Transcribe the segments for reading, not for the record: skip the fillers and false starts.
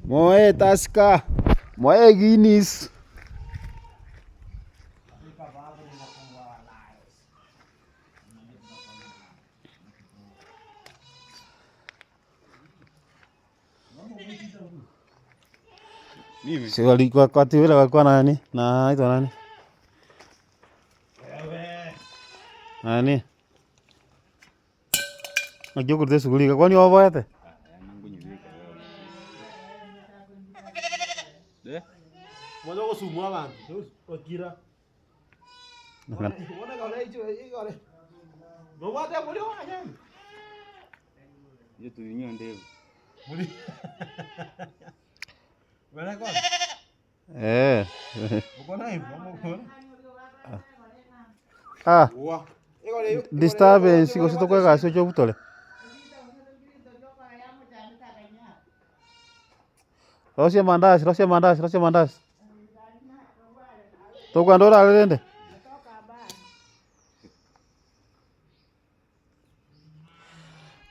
Moe Tusker, moe Guinness. Si walikuwa wakati ule walikuwa na nani? Na anaitwa nani? Nani? Najua kurute shughuli kwani waboete? Moja gosumwa abanto, okira. Bona kore icho igore. Nobwate muri wanyani. Iyo tulinywa ndevu. Muri. Bwana kwa. Eh. Uko na hivyo uko. Ah, Wa. Igore. disturbance gose tokwegasi oche obutore. Rosia mandazi, rosia mandazi, rosia mandazi. Tokwenda orare rende.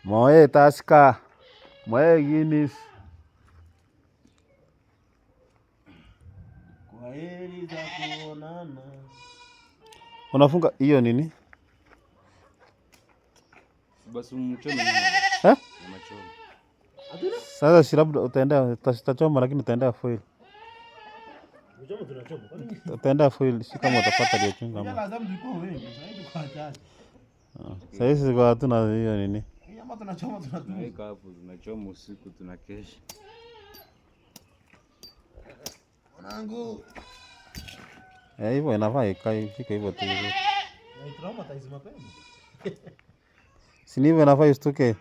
Moe Tusker, moe Guinness. Kwa heri za kuonana. Unafunga hiyo nini? Basi mchome nyama. Eh? Nyama choma. Sasa si labda utaendea utachoma lakini utaendea foil. Uchoma tunachoma. Kwani Utaendea foil si kama utapata ile chunga ama. lazima tulikuwa wengi, sasa hivi tuko wachache. Sasa hizi kwa hatuna hiyo nini. Hii ama tunachoma tunatunza. Tunaweka hapo tunachoma usiku tunakesha. Mwanangu. Eh, hivyo inafaa ikae ifike hivyo tu vizuri. Na traumatize mapema. Si ni hivyo inafaa istuke.